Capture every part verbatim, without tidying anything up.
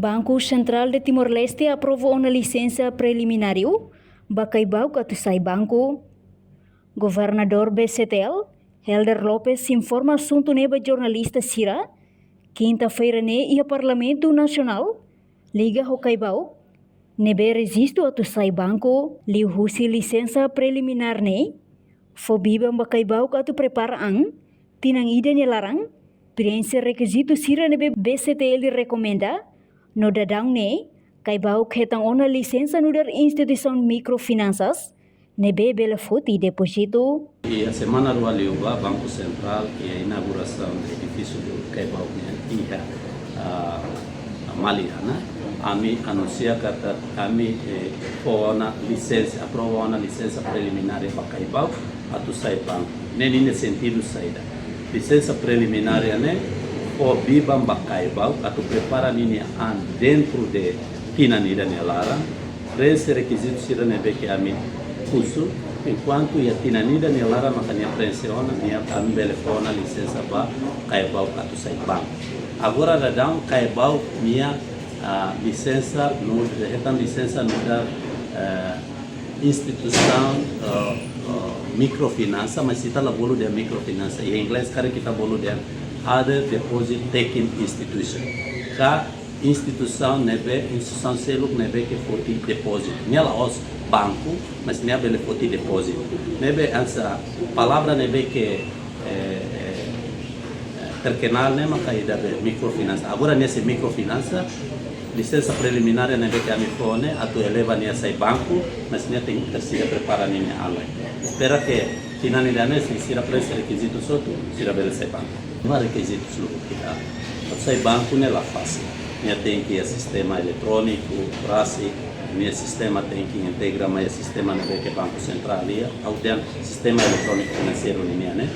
Banco Central de Timor-Leste aprova ona lisensa preliminariu ba Caibauk atu sai banku. Governadór B C T L, Helder Lopes, informa asuntu ne'e ba jornalista sira kinta-feira ne'e iha Parlamentu Nasionál, liga ho Caibauk ne'ebé rejistu atu sai banku. Liuhusi lisensa preliminár ne'e fó biban ba Caibauk atu prepara an tinan ida nia laran, preenxe rekizitu sira ne'ebé B C T L rekomenda, no daudaun ne'e Caibauk hetan ona lisensa nu'udar instituisaun mikrofinansas ne'ebé bele foti depózitu. Iha semana rua liubá, Banco Central iha inaugurasaun edifísiu Caibauk nian iha, ah, Maliana, ami anunsia katak ami, eh, fó ona lisensa, aprova ona lisensa preliminár ba Caibauk atu sai banku. Ne'e ninia sentidu saida? Lisensa preliminár ne'e fó biban ba Caibauk atu prepara ninia an dentru de tinan ida nia laran, preenxe rekizitu sira ne'ebé ke ami husu, enkuantu iha tinan ida nia laran maka nia preenxe ona, nia ami bele fó ona lisensa ba Caibauk atu sai banku. Agora daudaun Caibauk nia, ah, lisensa, no, hetan lisensa nu'udar, eh, instituisaun, eh, eh, mikrofinansa, mas ita la bolu dehan mikrofinansa. Iha inglés karik ita bolu dehan other deposit taking institution. Ka instituisaun ne'ebé, instituisaun seluk ne'ebé ke foti depózitu. Nia la'ós banku, mas nia bele foti depózitu. Ne'ebé hanesan palavra ne'ebé ke, eh, eh, terkenal ne'e maka ida be mikrofinansa. Agora nia sei mikrofinansa, lisensa preliminár ne'ebé ke ami fó ne'e atu eleva nia sai banku, mas nia tenke tersiga prepara ninia an lai. Espera ke tinan ida ne'e, se sira preenxe rekizitu hotu, sira bele sai banku. Mas rekizitu seluk ita. Atu sai banku ne'e la fasil. Nia tenke iha sistema eletróniku, rasik, nia sistema tenke integra mai iha sistema ne'ebé ke Banco Central iha, ha'u dehan sistema eletróniku finanseiru nian ne'e.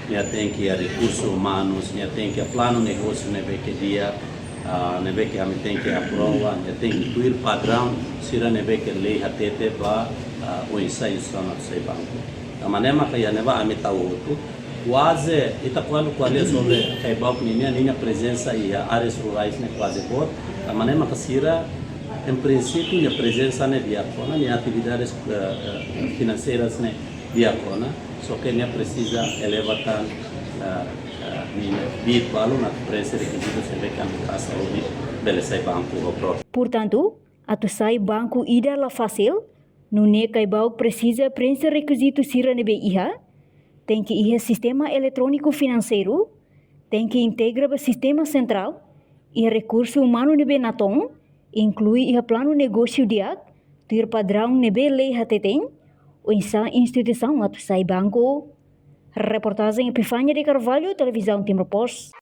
Nia tenke iha rekursus umanus, nia tenke iha planu negósiu ne'ebé ke di'ak, ah, ne'ebé ke ami tenke aprova, nia tenke tuir padraun sira ne'ebé ke lei hatete ba, ah, oinsá instituisaun atu sai banku. Tanba ne'e maka iha ne'ebá ami tau hotu. Kuaze, ita kuandu ko'alia sobre Caibauk ninia, ninia prezensa iha áreas rurais ne'e kuaze boot. Tanba ne'e maka sira, em princípio, nia prezensa ne'e di'ak ona, nia atividades, eh, eh, finanseiras ne'e di'ak ona, só ke nia presiza eleva tan, eh, eh, ninia bid balun atu preenxe rekizitu ne'ebé ke ami trasa hodi bele sai banku ho própriu. Portantu, atu sai banku ida la fasil, nune'e Caibauk presiza preenxe rekizitu sira ne'ebé iha, tenke iha sistema eletróniku finanseiru, tenke integra ba sistema sentrál, iha rekursu umanu ne'ebé natoon, inklui iha planu negósiu di'ak, tuir padraun ne'ebé lei hateten, oinsá instituisaun atu sai banku. Reportajen Epifania de Carvalho, Televizaun Timor Post.